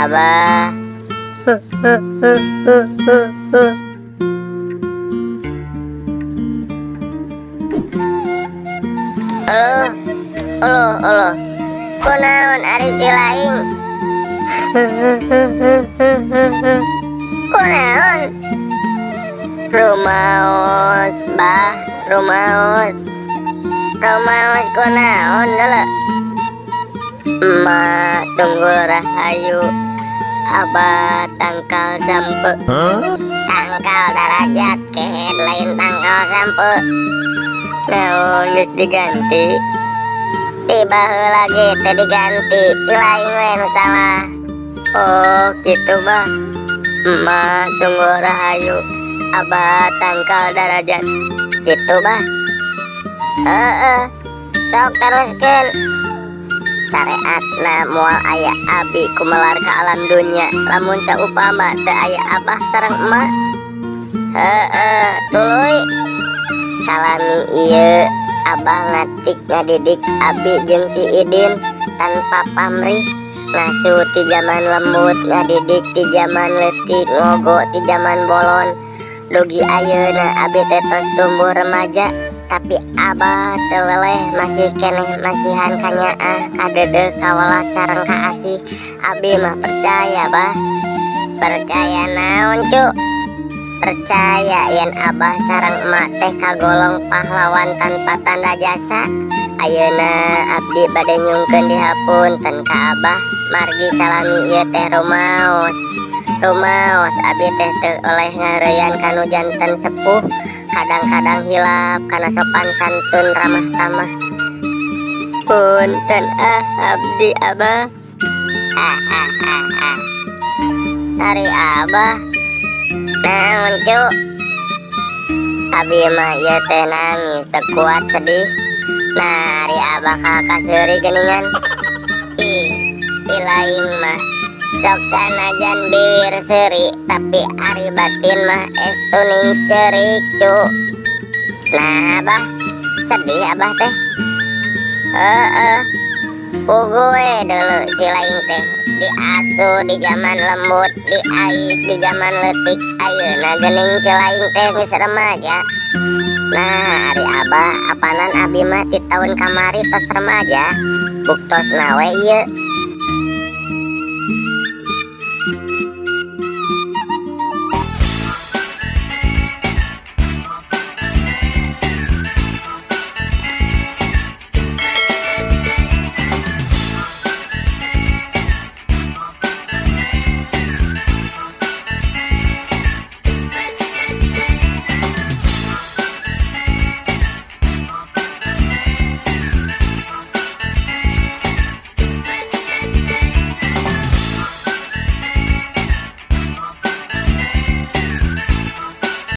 Abah. Uluh, uluh, uluh. Kunaon ari si laing? Kunaon? Rumaos, Bah, rumaos. Rumaos kunaon deuleu? Emak tunggul rahayu, Abah tangkal sampeu. Tangkal darajat kehed, lain tangkal sampeu. Naon geus diganti? Ti baheula ge teu diganti, si laing we nu salah. Oh, gitu, Bah. Emak tunggul rahayu, Abah tangkal darajat. Gitu, Bah. Heeh. Sok teruskeun. Sareatna moal aya abi kumelar ka alam dunya lamun saupama teu aya abah sareng emak. Heeh, tuluy. Salami ieu abah ngatik ngadidik abi jeung si Idin tanpa pamrih, ngasuh ti jaman lembut, ngadidik ti jaman leutik, ngogo ti jaman bolon, dugi ayeuna abi teh tos tumbuh remaja, tapi abah teu weleh, masih keneh masihan kanyaah, kadeudeuh, kawelas sareng kaasih. Abi mah percaya, Bah. Percaya naon, Cu? Percaya yen abah sareng emak teh kagolong pahlawan tanpa tanda jasa. Ayeuna abdi bade nyungkeun dihapunten ka abah, margi salami ieu teh rumaos. Rumaos abi teh teu oleh ngareyan kanu janten sepuh, kadang-kadang hilap kana sopan santun ramah tamah. Punten ah abdi, Abah. Hahaha. Ari abah naon, Cu? Abi mah ieu teh nangis teu kuat sedih. Nah, ari abah ka seuri geuningan. Ih, ilaing mah sok sanajan biwir seuri, tapi ari batin mah estuning ceurik, Cu. Nah, Abah sedih, abah teh? Heeh. Puguh we deuleu si laing teh diasuh di jaman lembut, diais di jaman leutik, ayeuna geuning si laing teh geus remaja. Nah, ari abah apanan abi mah ti taun kamari tos remaja. Buktosna we ieu.